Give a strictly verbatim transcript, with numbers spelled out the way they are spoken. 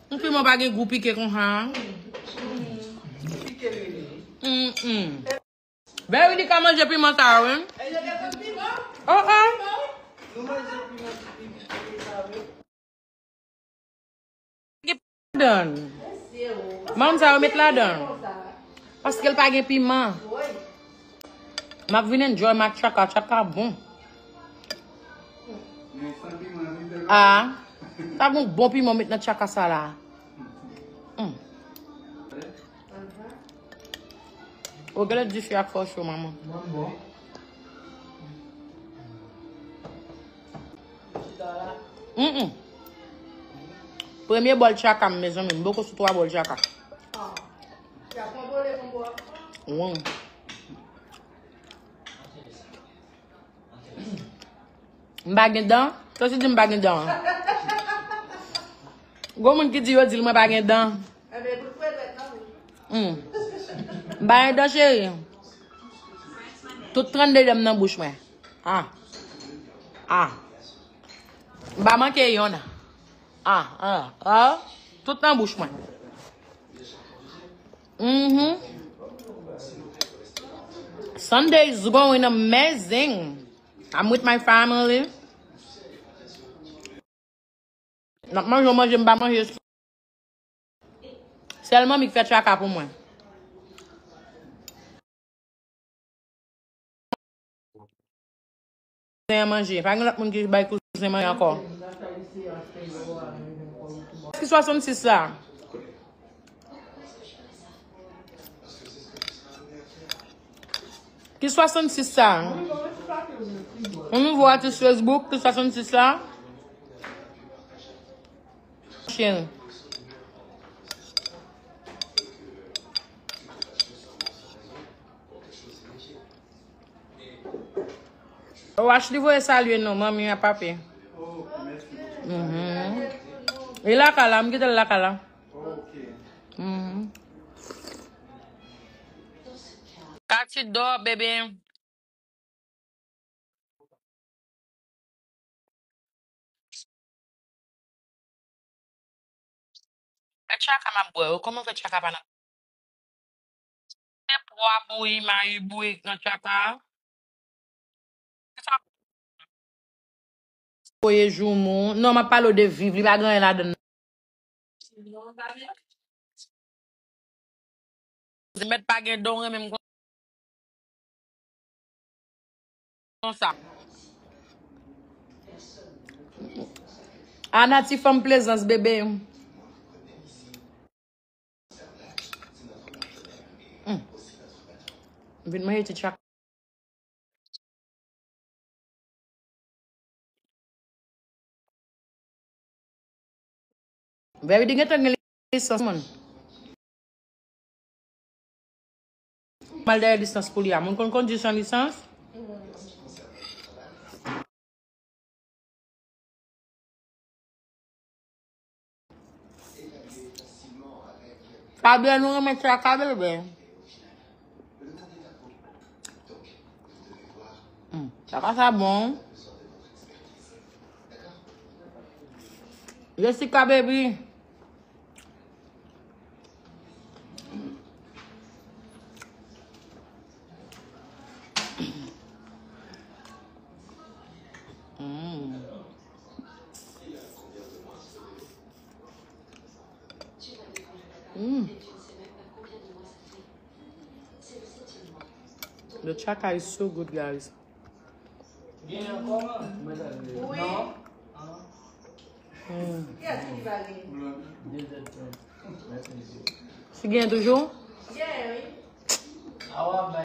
Yon piman pa gen gou pike konsa. Mm, mm. Very di ka manje piman sa yo, wi. Oh, oh. Ladan. Manm sa yo met ladan. Paske l pa gen piman. M ap vin enjoy ma tchaka, tchaka bon. Ah, sa gon bon piman met nan tchaka sa la. Mm. O, gade dife ak fò cho, manman. Mm-mm. Premye bòl tchaka m, mezanmi. M poko sou twa bòl tchaka. Wi. M pa gen dan? Sa se di m pa gen dan? Gon moun ki di yo di l mwen pa gen dan. Hmm. M pa gen dan, cheri. Tout trannde dan m nan bouch mwen. Ah. Ah. M pa manke yonn. Ah, ah, ah. Tout nan bouch mwen. Mm-hmm. Sunday is going amazing. I'm with my family. N ap manje, w manje, m pa manje. Sèl manmi k fè tchaka pou mwen. Kouzen an manje. Pa gen lòt moun ki bay kouzen manje ankò. Ki swasannsis la? Ki swasannsis sa? Yon nouvo atis Facebook, ki swasannsis la? Cheri. Oh, Ashley voye salye nou, manmi a papi. Mhm. E lakay la, m kite l lakay la. Mhm. Kati dò, bebe. E tchaka m ap bwè, wi. Kòman fè tchaka pa nan? Se pwa bouyi, mayi bouyi nan tchaka. Voye joumou. Non, m ap pale w de viv. Li pa gen anyen ladan l. Mèt pa gen don renmen m konsa. Ana ti fanm plezans, bebe. Mm. M vin manje ti tchak. Baby di gentan gen lisans, moun. Mal dèyè lisans pou li a. Moun konn kondui san lisans. Kabè nou renmen tchaka, bebe. Hmm, tchaka sa bon. Jessica, baby. Mm. Mm. The chaka is so good, guys. Wi. Mm. Kiyès ki pa gen? Si gen toujou? Gen, wi.